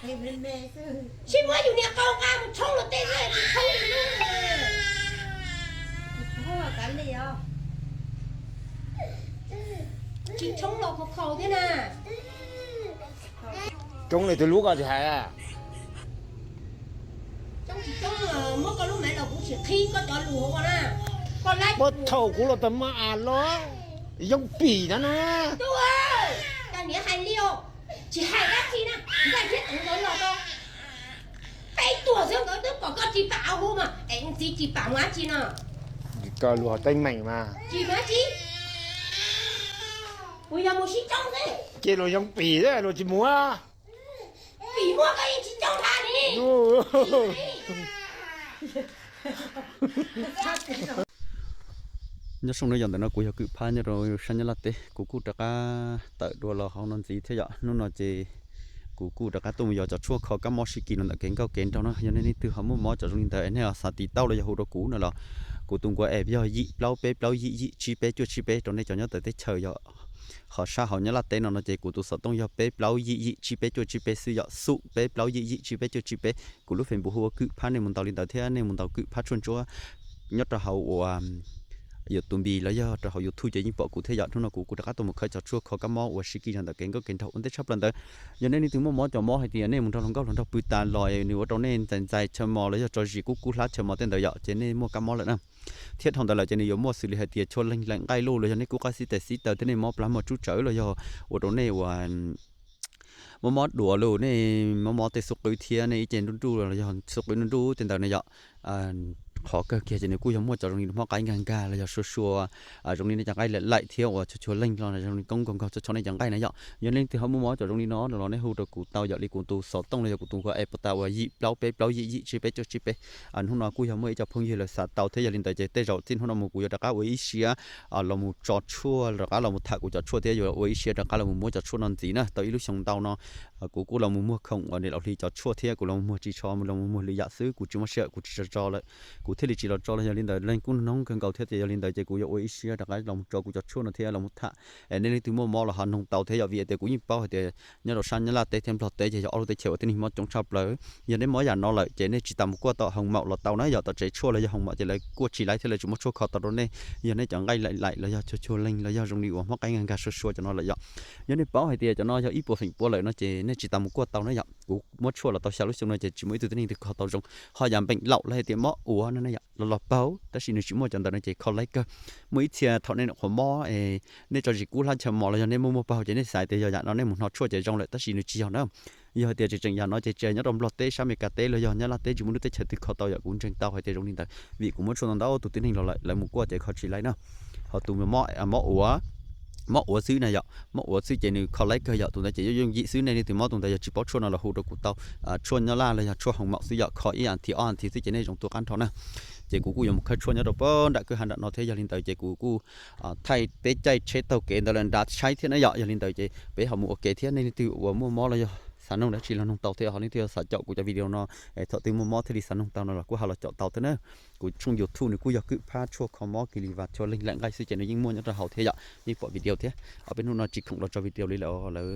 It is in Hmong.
Sib muab yus niag qau nqa mus tshoob luag tej xwb tsis tshoob li. Tsis tshoob kav liam os. Tsis tshoob los khaus khaus thiab na. Coob li tus lub koj tsis hais. Coob tsis coob, muab koj lub maiv los kuv sim qhib koj cov lus hauv ko na. Koj laib. Muab thaum kuv los tau maj as los, Yooj Pim na na. Tub, koj niam hais li os, tsis hais dab tsi na, nqaij thiab teev ntawd los rau peb tuag xwb nkawd twb pom koj tsis pam hu mas es ntxiv tsis pam mus dab tsi no. Koj lus teeb meem mas. Tsis mus dab tsi. Kuv yog mus sib coob xwb. Ces luag Yooj Pim luag tsis mus. Pim muaj koj yeej tsis coob dhau li. Nyob zoo na, yog ntawm no kuv yog Kwm Phab nyob rau sab Nyab Laj teb, kuv kuj rov qab tawm dua los hauv no ntxiv thiab yom. Hnub no ces kuv kuj rov qab tuaj mus yos cov tshuaj kho kab mob sib kis no ntawm kev nkauj kev nraug na. Yog nej leej twg ho muaj mob cov zoo li ntawd es nej xav tiv tauj los yog hu rau kuv no los kuv tus nkuav app yog yim plaub peb plaub yim yim tsib peb cuaj tsib peb rau nej cov nyob tawm teb chaws yom. Ho sab hauv Nyab Laj teb no no ces kuv tus xov tooj yog peb plaub yim yim tsib peb cuaj tsib peb xwb yom, xum peb plaub yim yim tsib peb cuaj tsib peb. Kuv lub Facebook hu ua Kwm Phab, nej mus ntaus li ntawd thiab nej mus ntaus Kwm Phab tshuaj ntsuab nyob rau hauv uas YouTube los yog rau hauv YouTube ces yeej pom kuv thiab yom. Hnub no kuv kuj rov qab tuaj mus khawb cov tshuaj kho kab mob uas sib kis ntawm kev nkauj kev nraug ua ntej tshaj plaws ntawd. Yog nej leej twg muaj mob cov mob hais tias nej mus nrog hluas nkauj hluas nraug pw tas los nws ua rau nej ntxais ntxais chaw mos los yog tso zis kub kub hlab chaw mos tej ntawd yom, ces nej muaj kab mob lawm na. Thiab dhau ntawd lawm ces nws yuav muaj xws li hais tias tshuaj leej laim nqaij luj los yog nej kub qab xib tes xib taw thiab nej mob plab mob tsub tsawv los yog ua rau nej uas mob mob duav los nej mob mob tej xub qwb thiab nej ib ce nruj nruj los yog xub qwb nruj nruj tej ntawd na yom. Qhov kawg kiag ces nws kuj yog muaj cov zoo li hmob qaib nkag nkag los yog sua sua, zoo li nej cov nqaij laim laim thiab uas tshuav tshuav leeg los zoo li koob nkaug nkaug txog txhua nej cov nqaij na yom. Yog nej leej twg ho muaj mob cov zoo li no no los nej hu rau kuv tau yom, li kuv tus xov tooj los yog kuv tus nkuav app tas uas yim plaub peb plaub yim yim tsib peb cuaj tsib peb. Hnub no kuj yog muaj ib co phooj ywg lawv xav tau thiab yog li ntawd ces tej zaum txij hnub no mus kuv yuav rov qab ua ib siab los mus tso tshuaj, rov qab los mus tham kuv cov tshuaj thiab yuav ua ib siab rov qab los mus muab cov tshuaj no ntxiv na. Tau ib lub xyoo ntau no kuv kuj los mus muag khoom uas niam laus hli cov tshuaj thiab kuv los mus muag tsis tso, los mus muag lwm yam xwb, kuv tsis muaj sij hawm, kuv tsis tso tso lawm, kuv thiaj li tsis los tso los yog li ntawd leej kuj noog kawg nkaus thiab ces yog li ntawd ces kuv yuav ua ib siab rov qab los mus tso kuv cov tshuaj no thiab los mus tham. Es nej leej twg muaj mob los ho noog tau thiab yom, vim tias kuv yeej paub hais tias nyob rau sab Nyab Laj teb thiab Nplog teb ces yog ob lub teb chaws uas tib neeg mob coob tshaj plaws. Yog nej mob yam no lawm ces nej tsis tas mus kuaj tau hoos maum los tau na yom, tom tsev tshuaj los yog hoos maum ces lawv kuaj tsis laib thiab lawv tsis muab tshuaj kho tau rau nej. Yog nej cov nqaij laim laim los yog tshuav tshuav leeg los yog zoo li uas hmob qaib nkag nkag sua sua cov no lawm yom. Yog nej paub hais tias cov no yog ib puas feem pua lawm no ces nej tsis tas mus kuaj tau na yom. Kuv muab tshuaj los tau xya lub xyoo no ces tsis muaj ib tug tib neeg twg kho tau zoo. Ho yam npeem laum los hais tias mob uav no na yom, los los paug tab sis nws tsis muaj cov ntawd no ces kho laib kawg. Muaj ib txhia thaum nej nyuam qhuav mob es nej tso zis kub hlab chaw mos los yog nej muaj muaj paug ces nej xav tias yog yam no nej mus hno tshuaj ces zoo lawm tab sis nws tsis yog na. Yog hais tias tseem tseem yam no ces tsis nyob rau Nplog teb, sab Amelikas teb los yog Nyab Laj teb tsis muaj lub teb chaws twg kho tau yom, kuv ntseeg tau hais tias zoo li ntawd vim kuv muab tshuaj ntau ntau tus tib neeg los lawm lawv mus kuaj ces kho tsis laib na. Ho tus mob uav, mob uav xwb na yom, mob uav xwb ces nws kho laib kawg yom, tus ntawd ces yooj yooj yim xwb. Nej leej twg mob tus ntawd yog tsis paub tshuaj no los hu rau kuv tau. Tshuaj Nyab Laj los yog tshuaj hoos maum xwb yom, kho ib as thiv ob as thiv xwb ces nej zoo tua qab nrho na. Ces kuv kuj yuav mus khawb tshuaj nyob rau pab nram kwj ha nram no thiab yog li ntawd ces kuv kuj thaij peb caij tsheb taug kev ntawd lawm nrad saib thiab na yom. Yog li ntawd ces peb ho mus ua ke thiab, nej leej twg uas muaj mob los yog xav noog dab tsi los noog tau thiab, ho leej twg xav caum kuv cov video no es thaum twg muaj mob thiaj li xav noog tau no los kuj ho los caum tau thiab na. Kuv tshooj YouTube nws kuj yog Kwm Phab tshuaj kho mob kis lis vas tshuav leeg laim nqaij xwb ces nws yeej muaj nyob rau hauv thiab yom, yeej pom video thiab. Ob peb hnub no tsis khoom los tso video li lawm lawv